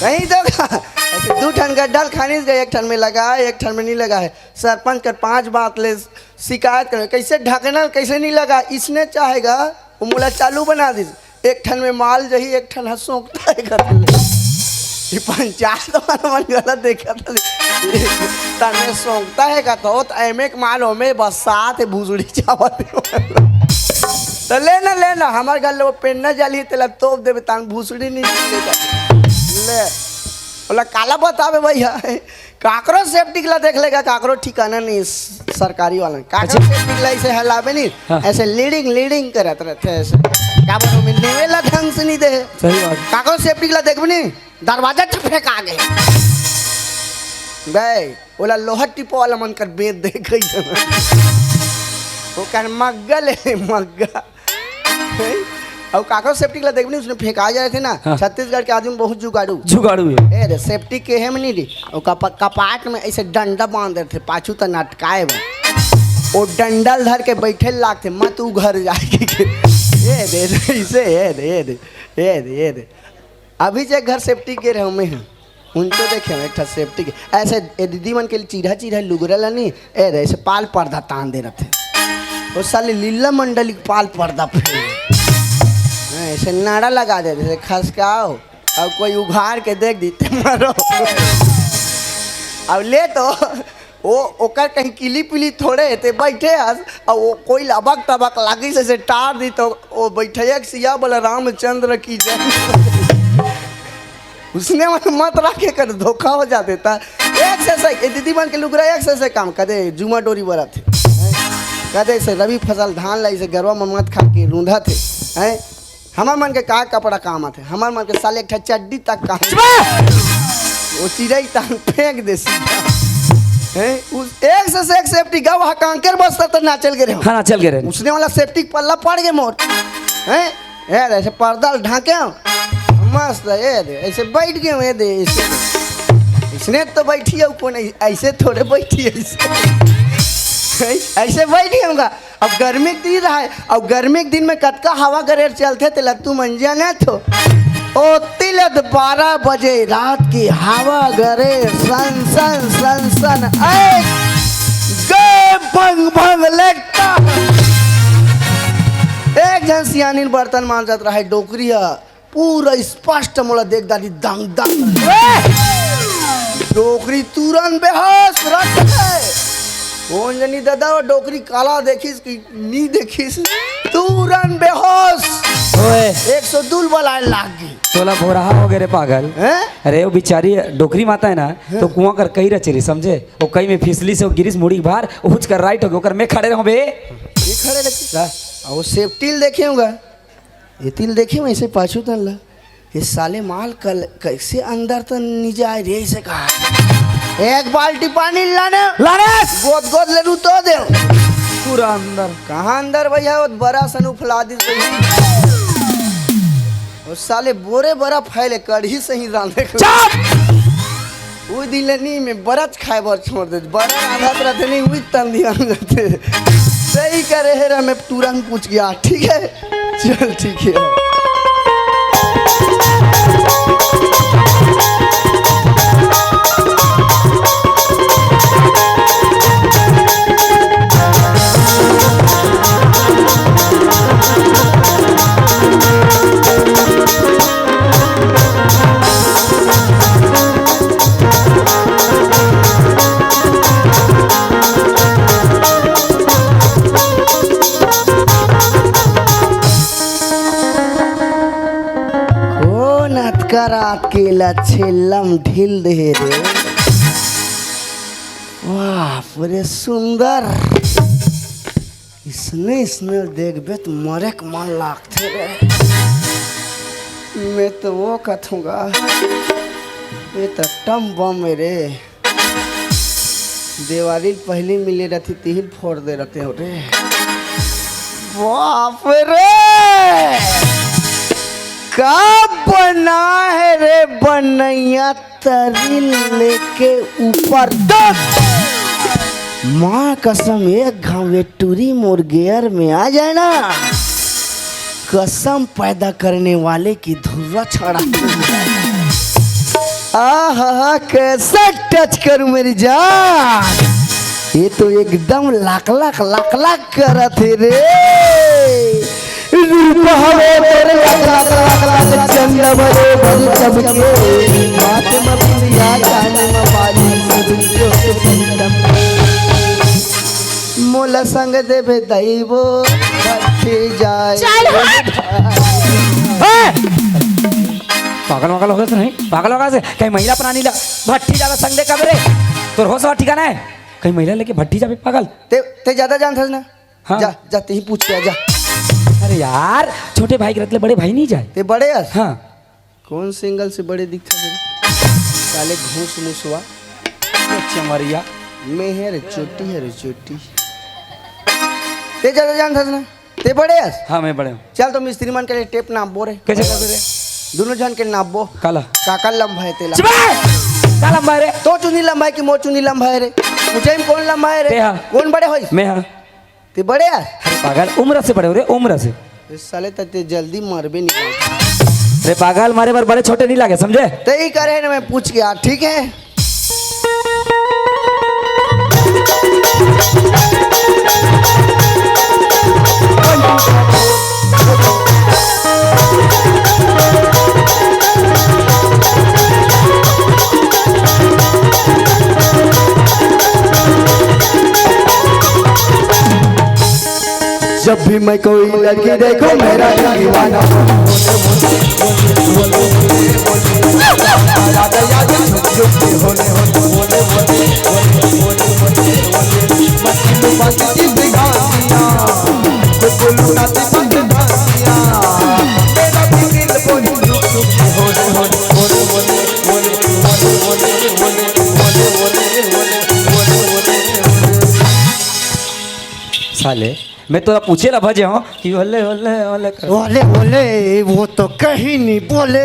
कहीं तो का? ऐसे दू ठन गड्ढा खानिस गए, एक ठन में लगा है, एक ठन में नहीं लगा है। सरपंच कर पांच बात ले शिकायत करे, कैसे ढकना कैसे नहीं लगा? इसने चाहेगा वो मोला चालू बना दिस। एक ठन में माल जही, एक ठन ह सोंकता है करके ले। ये पंचायत वाला मन गलत देखा था। तने सोंकता है का तो, तो एमे के माल ओमे बस साथ है भूसड़ी चावल। तो ले ना, ले ना, हमारे घर ले वो पेन ना जाली, तेला तोप देबे, तान भूसड़ी नहीं लेगा। ले, बोला, "काला बतावे भैया, काकरो सेप्टिक ला देख लेगा, काकरो ठिकाना नहीं स-, सरकारी वाला। काकरो अच्छा। सेप्टिक ला ऐसे हलावे नहीं, हाँ। ऐसे लीडिंग, लीडिंग करत रहते हैं ऐसे। का बोलो, मैं नेवेला ढंग से नहीं दे। सही बात। काकरो सेप्टिक ला देखबे नहीं, दरवाजा से फेंका गए। गए, ओला लोहा टिपो वाला मन कर बेद दे गई। वो कर मग्गा ले, मग्गा। अउ काकरो सेप्टिक ला देखबे नहीं, उसने फेंका जाए थे ना। हाँ। छत्तीसगढ़ के आदमी बहुत जुगाड़ू। जुगाड़ू है। ए रे, सेप्टिक के है नहीं रे। वो कप-, कपाट में ऐसे डंडा बांध देते, पाछू त नटकाए बा। वो डंडल धर के बैठे लागते, मत उ घर जाए के। ए दे, ए दे, इसे, ए दे, ए दे, ए दे, ए दे। अभी जे घर सेप्टिक गे रहे, मैं हूँ। उनको देखे, एक ठा सेप्टिक। ऐसे ए दीदी मन के लिए चीढ़ा, चीढ़ा लुगरा ला नहीं, ए रे, ऐसे पाल पर्दा तान दे रहते। वो साले लीला मंडली के पाल पर्दा पे। हाँ, ऐसे नाड़ा लगा दे, जैसे खसकाओ, अब कोई उघार के देख दी, ते मरो। अब ले तो, वो, ओकर कहीं किली पिली थोड़े, ते बैठे हस, और वो कोई लबक तबक लागी से, से टार दी, तो वो बैठे एक सिया बोला, "रामचंद्र की जय।" उसने मन मत रखे कर, धोखा हो जाते ता। एक से से, ए दीदी मन के लुगरा एक से से काम, कदे जुमा डोरी बरत है। कदे से रवि फसल धान लाई से गरवा में मत खा के रूंधत है। हैं? हमर मन के का कपड़ा काम आथे? हमर मन के साले एक ठा चड्डी तक काम। चुप! वो चिरई तहन फेंक दे सीधा। हैं? उस एक से, से एक सेफ्टी गा, वहाँ कांकेर बस्तर तो ना चल गए रहे। हाँ, ना चल गए रहे। उसने वाला सेफ्टी पल्ला पड़ गए मोर। हैं? ए, ऐसे पर्दा ढाके हो। मस्त, ए दे, ऐसे बैठ गए हो, ए दे, ऐसे। इसने तो बैठी है, कौन ऐ-, ऐसे थोड़े बैठी है, ऐसे। ऐसे बैठ गए होगा। अब गर्मी के दिन रहा है, अब गर्मी के दिन में कतका हवा गरेर चलथे, तेला तुमन जानत हो। ओ तिलद बारह बजे रात की हवा गरेर, सन, सन, सन, सन, ऐ गे भंग, भंग लेकता। एक झन सियानिन बर्तन मांजत रहे, डोकरी ह। पूरा स्पष्ट मोला देख डारी, दंग दंग। डोकरी तुरंत बेहोश रख दे। कौन जनी दादा वो डोकरी काला देखिस कि नी देखिस, तुरंत बेहोश। ओए। एक सौ दू ल बलाए लाग गे। तोला भोरहा हो गे रे पागल। हैं? अरे वो बिचारी डोकरी माता है ना, तो कुआं कर कई रचे रही, समझे? वो कई में फिसलिस, वो गिरिस मुड़ी के भार, उहुच कर राइट हो गे, ओकर में खड़े रहो बे। ये खड़े रखे। ला। आ वो सेफ्टी ल देखे होगा। ये तिल देखे वैसे पाछू तन ला। ये साले माल कल कैसे अंदर तन नी जाए रे, इसे कहा। एक बाल्टी पानी लाने। लाने। गोद गोद ले रू तो दे। पूरा अंदर। कहाँ अंदर भैया, वो बड़ा सन उफला दी सही। वो साले बोरे बड़ा फैले कढ़ी सही रांधे को। चुप! वो दिन ले नी में बरच खाए बर छोड़ दे। बड़ा रांधत रहते नी, उही तन ध्यान देते। सही करे हे रे, मैं तुरंत पूछ गया, ठीक है? चल, ठीक है। कोन अतका रात के ला छेल्लम ढील दे हे रे? बाप रे सुंदर, इसने इसने देखबे त मरे के मन लागथे रे। मैं तो वो कथूंगा, ये तो टम बम है रे। देवारी ल पहिली मिले रहती, तिही ल फोड़ दे रहते हो रे। बाप रे, का बना है रे बनैया, तरी लेके ऊपर तक। माँ कसम, एक घाव ये टूरी मोर गेयर में आ जाए ना, कसम पैदा करने वाले की धुर्रा छड़ा। आहा, कैसा टच करूं मेरी जान, ये तो एकदम लाख लाख लाख लाख करत हे रे। रूप हवे तोर लाख लाख लाख लाख, चंदा बरोबर चमके, माथे म बिंदिया, कान म बाली, सब जो से संगम। मोला संग देबे दइबो भट्ठी जाए। चल हट। ए! पागल वागल हो गए से नहीं? पागल हो गए से? कहीं महिला प्राणी ला भट्ठी जाला संग दे कब रे? तोर होश वा ठिकाना है? कहीं महिला लेके भट्ठी जाबे पागल? ते, ते ज्यादा जानथस ना? हाँ। जा, जा, ते ही पूछ के आ, जा। अरे यार, छोटे भाई के रतले बड़े भाई नहीं जाए। ते बड़े अस? हाँ। कौन सिंगल से बड़े दिखता है? साले घूस मुसवा। चमरिया। मैं है रे चोटी, है रे चोटी। ते ज्यादा जानथस ना? ते बड़े अस? हाँ, मैं बड़े हूँ। चल तो मिस्त्री मन के लिए टेप नापबो रे। कैसे करबे रे? दोनों झन के नापबो। काला? काका लंबा है तेला। चुप बे! का लंबा है रे? तो चुनी लंबा है कि मोर चुनी लंबा है रे? ऊंचाई में कौन लंबा है रे? ते हा। कौन बड़े होइस? मैं हा। ते बड़े अस? अरे पागल, उम्र से बड़े हो रे, उम्र से। ए साले त ते जल्दी मरबे नहीं करता। रे पागल, मारे बर बड़े छोटे नहीं लागे, समझे? ते ही करे ना, मैं पूछ के आ, ठीक है? जब भी मैं कोई लड़की देखो मेरा दिल दीवाना। साले, मैं तोला पूछे ला भजे हूँ कि ओले, ओले, ओले कर। ओले, ओले, वो तो कहीं नहीं बोले।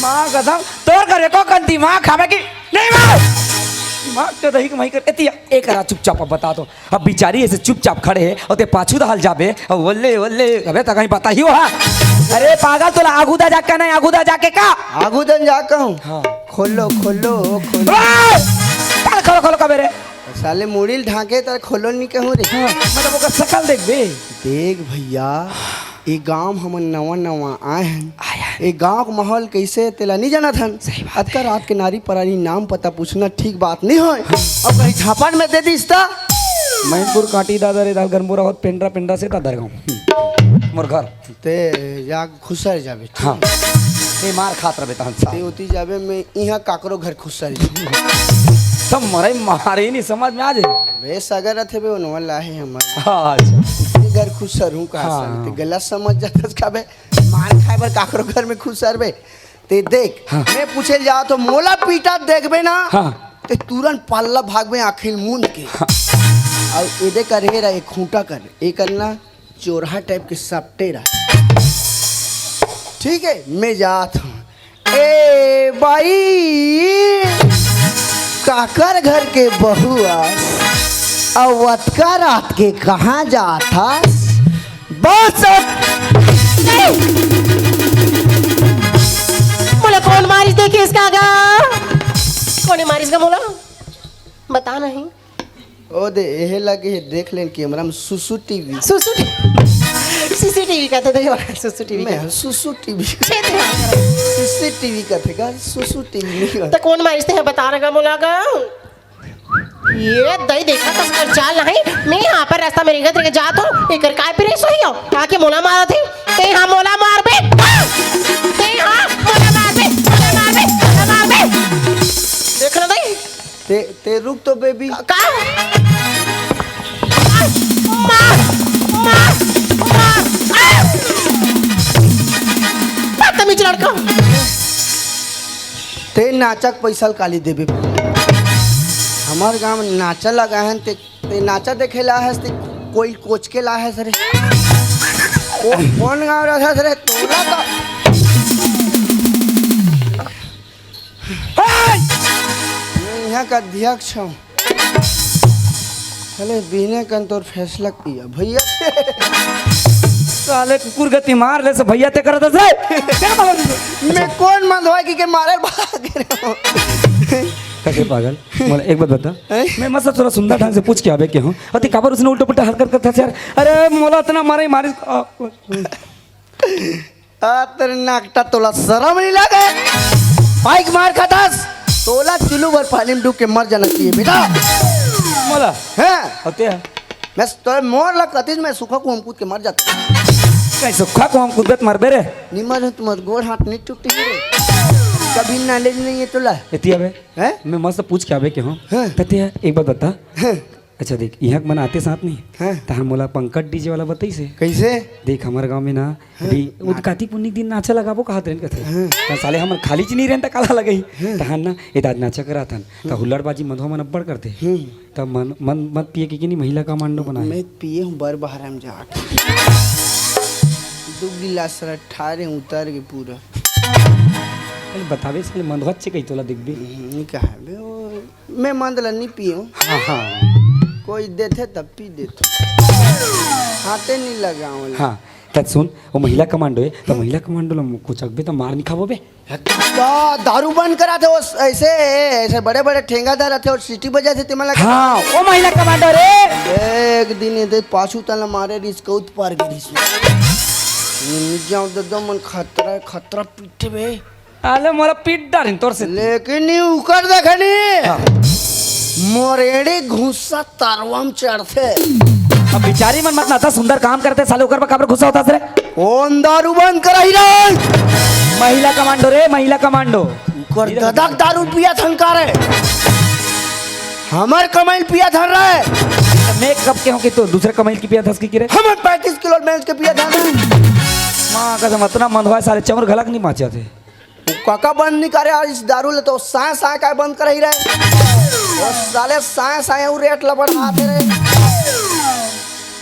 माँ कसम, तोर करे को कन दिमाग खावे कि नहीं मार। दिमाग तो दही कमाई कर, एती, एक करा चुपचाप अब बता दो। अब बिचारी ऐसे चुपचाप खड़े है और ते पाछू दहल जाबे और ओले, ओले, अबे त कहीं बता ही हो, हाँ। अरे पागल, तोला आगू दा जाके नहीं, आगू दा जाके का? आगू दन जा कहूँ। हाँ। खोलो, खोलो, खोलो। ए! काल खोलो, खोलो कबे रे? साले मुड़ी ल ढांके तर खोलो नहीं कहूँ रे। हाँ, मतलब ओकर शकल देख बे। देख भैया, ये गांव हमन नवा नवा आए हैं। आया। ए गांव के माहौल कइसे हे, तेला नइ जानत हन। सही बात अतका हे। रात के नारी परानी नाम पता पूछना ठीक बात नइ होय। अब कहीं झापड़ में दे दिस त? मैनपुर कांटी दादा रे, दाल गरमोरा होत पेंडरा, पेंडरा से दादर गांव। मोर घर। ते जा खुसर जाबे। हाँ। ते मार खात रहे तहन सा। ते ओती जाबे, मैं इहाँ काकरो घर खुसर जाबे। सब मरे मारे ही नहीं समझ में आ जाए। बे सगर रथे बे, ओनवा ला हे हमर। हाँ, अच्छा। ये घर खुसर हूँ कहा हाँ। सन। ते गलत समझ जाथस का बे, मार खाए बर काकरो घर में खुसर बे। ते देख, हाँ। मैं पूछे ल जाओ तो मोला पीटा देखबे ना, हाँ। ते तुरंत पल्ला भागबे आँखी ल मूंद के। हाँ। अउ एदे कर हे रा, एक खूंटा कर, एक करना चोरहा टाइप के सपटे रा। ठीक है, मैं जात हूँ। ए बाई, काकर घर के बहू आस, अउ अतका रात के कहाँ जात हस? बस अब मोला कौन मारिस देखे इसका गा? कौन मारिस गा मोला? बता नहीं। ओ दे, एहे लगे हे, देख लेन कैमरा में, सुसु टीवी। सुसु टी-, सीसीटीवी कहते थे, सुसु टीवी मैं कहते। सुसु टीवी। छे थे। सीसीटीवी कहते का? सुसु टीवी नहीं कहते। तो कौन मारिस ते हे, बता रहा मोला का? ये दई देखा तो कर चाल नहीं। मैं यहाँ पर रास्ता में रेंगत रेंगत जात हूँ, एकर काय प्रेस होई हो? आके मोला मारत हे। ते हाँ मोला मारबे। ते हाँ मोला मारबे, मोला मारबे, मोला मारबे। देख ना दई। ते, ते रुक तो बेबी। का? मार, मार, मार। आ! बदतमीज लड़का। ते नाचक पैसा ल काली देबे। हमर गांव में नाचा लगा है, ते, ते नाचा देखे ला है, ते कोई कोच के ला है रे। को-, कौन गांव रहा था रे? तोला तो हे! मैं यहाँ का अध्यक्ष हूँ। चले, बिहने कन तोर फैसला किया, भैया। साले कुकुर गति मार ले से भैया ते करत हस रे। मैं कौन मंदवा की के मारे भाग रहे हो? कैसे पागल? मोला एक बात बता। हैं? मैं मस्त थोड़ा सुंदर ढंग से पूछ के आबे के हूँ। अति काबर उसने उल्टा पुल्टा हरकत करता यार। अरे मोला इतना मारे, मारे। आ, आ, तेरे नाकटा तोला शरम नहीं लगे? बाइक मार खातस, तोला चुल्लू भर पानी में डूब के मर जाना चाहिए बेटा। मोला? हैं? होते हैं। मैं तो मोर लग कतिस, मैं सुखा कुआं में कूद के मर जाता। कहीं सुखा कुआं में कूदत मरबे रे? निमर है तुम्हार गोड़ हाथ नहीं टूटी रे। कभी नॉलेज नहीं है तोला। एती अबे। हैं? मैं मस्त पूछ के आबे के हूँ। हैं? तते एक बात बता। हैं? अच्छा देख, इहाँ के मन आते साथ नहीं, हाँ। तहाँ मोला पंकज डीजे वाला बताइस हे। कइसे? देख, हमर गाँव में ना, हाँ। अभी वो कार्तिक पुन्नी के दिन नाचा लगाबो कहत रहिन कथे। हाँ। त साले हमर खाली च नहीं रहन त काला लगही। हाँ। तहाँ ना, ए दाद नाचा कराथन। त हाँ। हुल्लड़बाजी मधवा मन अब्बड़ करथे। हम्म। त मन, मन मत पिए के कि नहीं, महिला कमांडो बनाए। मैं पिए हूँ बर बहरा में जाके। दू गिलास रहा, ठारे उतर के पूरा। अरे बताबे साले, मंदवा च कही तोला दिखबे। हम्म, नहीं कहा बे, वो मैं मंद ल नी पीऊँ। हाँ, हाँ। कोई देथे तब पी देथे। हाथे नी लगावं। हाँ, त सुन, वो महिला कमांडो हे, त महिला कमांडो ल कुछ अगबे त मार नी खाबो बे। हत्ता, दारू बन करा थे वो, ऐसे, ऐसे बड़े-बड़े ठेंगादार रहते और सीटी बजा थे, तेमन ला हाँ, वो महिला कमांडो रे। एक दिन ये देख, पाछू तन मारे रिस, कौत पार गिरिस। नी जाऊँ दे दो मन खतरा, खतरा पीटे बे। आले मोला पीट डारिन तोर से। लेकिन नी उकर देखनी। हाँ। मोर एड़ी घुस्सा तरवा म चढ़थे। अब बिचारी मन मत ना, अतना सुंदर काम करथे, साले ओकर बर काबर गुस्सा होथस रे? कौन दारू बंद कराही रे? महिला कमांडो रे, महिला कमांडो। उकर ददा के दारू पियाथन का रे? हमर कमाई ल पियाथन रे। मैं कब के हूँ कि तू दूसरे कमाई ल पियाथस कि, कि रे? हमर पैंतीस किलो बेच के पियाथन रे। माँ कसम, अतना मंदवा हे साले, चौर घलक नी बाँचत हे। वो काका बंद नहीं करे आज इस दारू ले तो साय साय काय बंद करही रे। वो साले साय साय वो रेट ला बढ़ाते रे।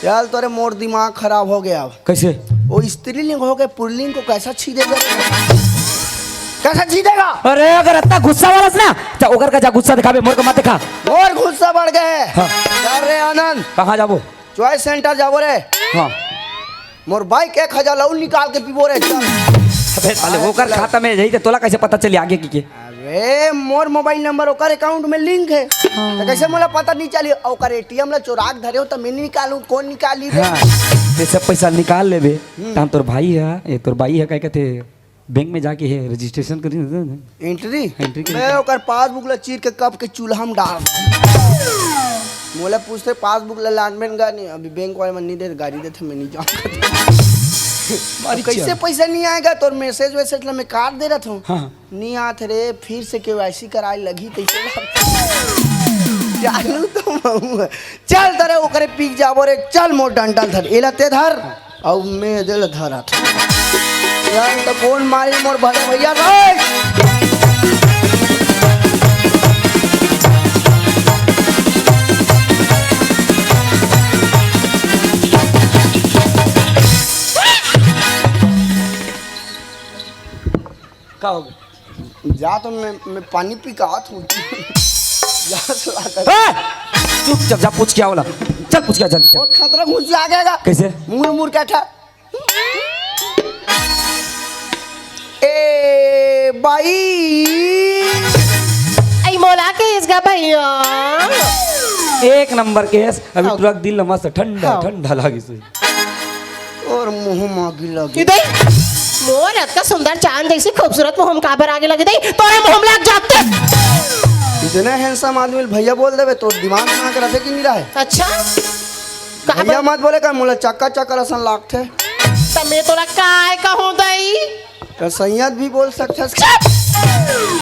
यार तोरे मोर दिमाग खराब हो गया अब। कैसे? वो स्त्रीलिंग हो गए पुल्लिंग को कैसा छीदेगा? कैसा छीदेगा? अरे अगर अतना गुस्सा वाला से ना, त ओकर का जा गुस्सा दिखाबे, मोर को मत दिखा। मोर गुस्सा बढ़ गए। हाँ। अरे आनंद। कहाँ जाबो? चॉइस सेंटर जाबो रे। हाँ। मोर बाइक एक हजार ला अउ निकाल के पीबो रे, चल। अबे साले, हाँ, ओकर चल। खाता में जाही त तोला कैसे पता चली आगे कि के? अबे, मोर मोबाइल नंबर ओकर अकाउंट में लिंक हे। हाँ। त कैसे मोला पता नहीं चली? ओकर एटीएम ला चोरा के धरे हो त मैं निकालूं, कौन निकाली रे? हाँ, ये सब पैसा निकाल लेबे। हम्म। तहन तोर भाई हे, ये तोर बाई हे, काय कहते? बैंक में जाके हे रजिस्ट्रेशन करी ना। एंट्री? एंट्री करी। मैं ओकर पासबुक ला चीर के कब के चूल्हा में डाल। मोला पूछते पासबुक ला लानबेन गा नहीं, अभी बैंक वाले मन नहीं दे, गाड़ी देते, मैं नहीं जाऊँ। अब कैसे पैसा नहीं आएगा? तोर मैसेज वैसेज ला मैं काट दे रहा था। हाँ, हाँ। नहीं आत रे, फिर से केवाईसी कराए लगही तैसे लगथे। जानू तो महू। चल तरे ओकरे पीक जाबो रे, चल मोर डंडल धर, एला ते धर। अउ मैं दे ल धरत। यार, त कोन मारी मोर बड़े भैया रे? का हो गया? जा तो मैं, मैं पानी पी के आत हूँ। प्यास लागत। ए! चुपचाप जा, पूछ क्या होला? चल, पूछ क्या, जल्दी चल। बहुत खतरा घुस आ गया। कैसे? मुड़ मुड़ के ठा। ए बाई। आई मोला केस गा भैया। एक नंबर केस। अभी हाँ। ट्रक दिल मस्त ठंडा, हाँ। ठंडा लागिस। और मुंह मागी लगे। इदे, मोर अतका सुंदर चांद जैसी खूबसूरत मुंह में काबर आगे लगे दे, तोरे मुंह में लग जाते। इतने हैंडसम आदमी ल भैया बोल देबे, तोर दिमाग में आके रहे कि नहीं रहे? अच्छा? कहा भैया बोल- मत बोले कर, मोला चक्का चक्का असन लागथे। त मैं तोला काय कहूं दई? तो सैयद भी बोल सकथस। चुप!